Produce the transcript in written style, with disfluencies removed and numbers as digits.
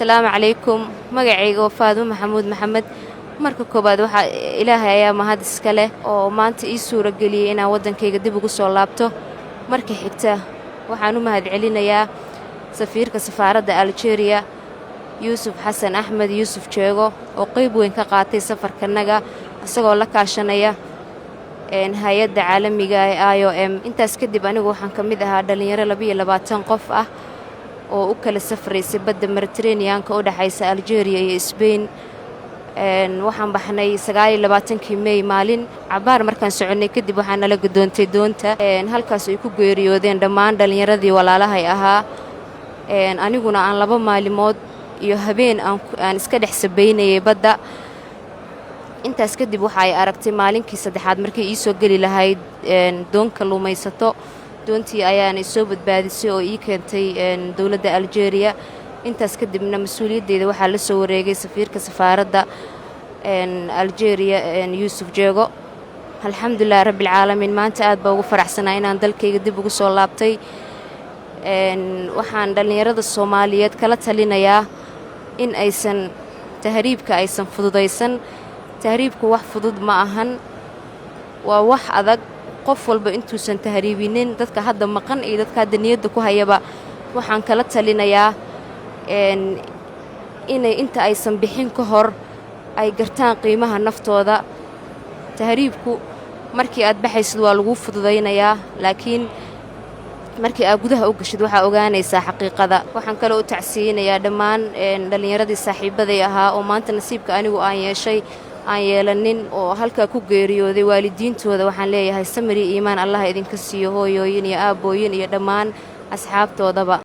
Asalaamu calaykum. Magacayga waa Faadimo Maxamuud Maxamed. Marka koowaad, waxaa Ilaahay ayaa mahad iska leh oo maanta ii suurageliyey inaan waddankayga dib ugu soo laabto. Marka xigta, waxaan u mahad celinayaa safiirka safaaradda Aljeeriya, Yuusuf Xasan Axmed Yuusuf Jeego, oo qayb weyn ka qaatay safarkanaga, isagoo la kaashanaya hay-adda caalamiga ee IOM. Intaas kadib, anigu waxaan ka mid ahaa dhallinyaro 22 qof ah oo u kala safraysay badda Mediteraneanka u dhexaysa Aljeeriya iyo Sbain. Waxaan baxnay 29-kii Mey. Maalin cabaar markaan soconnay kadib, waxaa nala gudoontay doonta, halkaas ay ku geeriyoodeen dhammaan dhallinyaradii walaalahay ahaa. Aniguna aan 2 maalimood iyo habeen aan iska dhex sabaynayay badda. Intaas kadib, waxa ay aragtay maalinkii saddexaad markay ii soo geli lahayd doon kalluumaysato. Doontii ayaana isoo badbaadisay oo ii keentay dowladda Aljeeriya. Intaas kadibna mas-uuliyaddeeda waxaa la soo wareegay safiirka safaaradda Aljeeriya, Yuusuf Jeego. Alxamdulilah rabbialcaalamiin, maanta aad baa ugu faraxsanaa inaan dalkayga dib ugu soo laabtay. Waxaan dhallinyarada Soomaaliyeed kala talinayaa in aysan tahriibka aysan fududaysan. Tahriibku wax fudud ma ahan, waa wax adag. Qof walba intuusan tahriibinin, dadka hadda maqan iyo dadka hadda niyadda ku hayaba, waxaan kala talinayaa inay inta aysan bixin ka hor ay gartaan qiimaha naftooda. Tahriibku markii aad baxaysid waa laguu fududaynayaa, laakiin markii aad gudaha u gashid waxaa ogaanaysaa xaqiiqada. Waxaan kaloo u tacsiyeynayaa dhammaan dhallinyaradii saaxiibaday ahaa oo maanta nasiibka anigu aan yeeshay aan yeelanin oo halkaa ku geeriyooday. Waalidiintooda waxaan leeyahay samiri iimaan Allah idinka siiyo, hooyooyin iyo aabbooyin iyo dhammaan asxaabtoodaba.